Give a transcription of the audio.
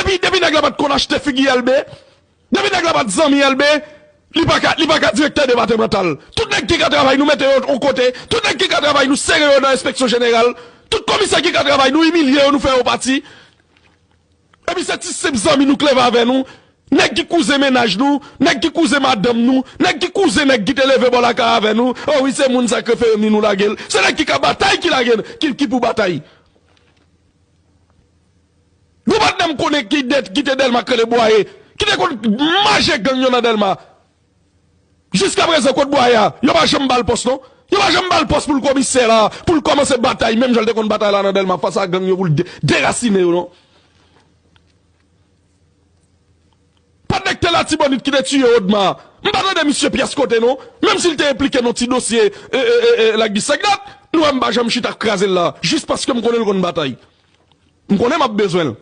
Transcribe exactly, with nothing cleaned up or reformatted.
Depi, depi nèg la pa t konn achte figi Elbe, depi nèg la pa t zanmi Elbe, li pa ka, li pa ka direktè depatmantal. Tout nèg ki ka travay, nou mete yo yon kote. Tout nèg ki ka travay, nou sere yo nan enspeksyon jeneral. Tout komisè ki ka travay, nou imilye yo, nou fè yo pati. Epi se ti senp zanmi nou k leve avè nou. Nèg ki kouzen mennaj nou, nèg ki kouzen madanm nou, nèg ki kouzen nèg ki te leve bò lakay avè nou. O wi, se moun sa k refere m ni nou lage l. Se nèg ki ka batay ki lage n, ki, ki pou batay. Gwo patnè m konnen ki, de, ki te Dèlma k rele Bwaye, ki te konn maje gang yo nan Dèlma. Jiskaprezan, kot Bwaye a? Yo pa janm ba l pòs, non. Yo pa janm ba l pòs pou l komisè la, pou l kòmanse batay, menm jan l te konn batay la nan Dèlma, fas a gang yo, pou l de, derasinen yo, non. Patnè k te Latibonit ki te tiye Odma. M pa tande misye pyès kote, non. Menm si l te enplike nan ti dosye, e, e, e, e, Lagdis Sèkdat, nou wè m pa janm chita kraze l la, jis paske m konnen l konn batay. M konnen m ap bezwen l.